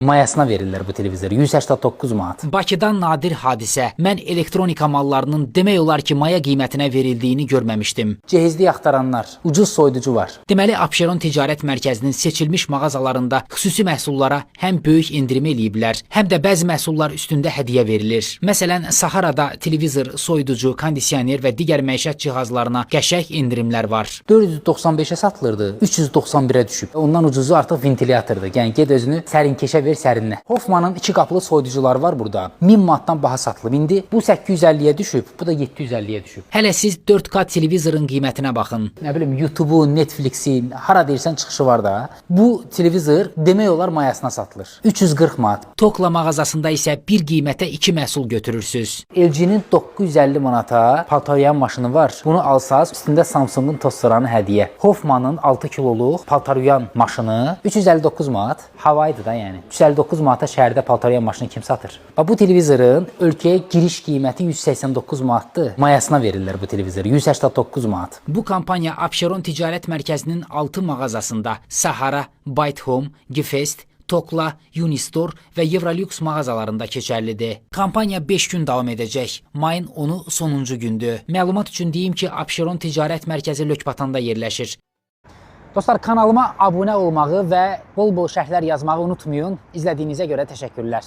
Mayasına verirlər bu televizoru 189 manat. Bakıdan nadir hadisə. Mən elektronika mallarının demək olar ki, maya qiymətinə verildiyini görməmişdim. Cehizli axtaranlar, ucuz soyuducu var. Deməli, Abşeron Ticarət Mərkəzinin seçilmiş mağazalarında xüsusi məhsullara həm böyük endirim eləyiblər, həm də bəzi məhsullar üstündə hədiyyə verilir. Məsələn, Saharada televizor, soyuducu, kondisioner və digər məişət cihazlarına qəşəng endirimlər var. 495-ə satılırdı, 391-ə düşüb. Ondan ucuzu artıq ventilyatordur. Yəni get özünü sərinkeşə ver, sərinlə. Hoffmanın iki qapılı soyuducuları var burada. 1000 manatdan baha satılıb. İndi bu 850-yə düşüb, bu da 750-yə düşüb. Hələ siz 4K televizorun qiymətinə baxın. Nə bilim YouTube-u, Netflix-i, hara deyirsən çıxışı var da. Bu televizor demək olar mayasına satılır. 340 manat. Tokla mağazasında isə bir qiymətə iki məhsul götürürsüz. LG-nin 950 manata paltaryan maşını var. Bunu alsaz üstündə Samsung-un tosteranı hədiyyə. Hoffmanın 6 kiloluq paltaryan maşını 359 manat. Havaydı da yəni. 359 manata şəhərdə paltaryan maşını kim satır? Bax bu televizorun ölkəyə giriş qiyməti 189 manatdır. Mayasına verirlər bu televizoru 189 manat. Bu kampaniya Abşeron Ticarət Mərkəzinin 6 mağazasında Sahara, Byte Home, Gifest, Tokla, Unistore və Evrolux mağazalarında keçərlidir. Kampaniya 5 gün davam edəcək. Mayın 10-u sonuncu gündür. Məlumat üçün deyim ki, Abşeron Ticarət Mərkəzi Lökbatanda yerləşir. Dostlar, kanalıma abunə olmağı və bol-bol şərhlər yazmağı unutmayın. İzlədiyinizə görə təşəkkürlər.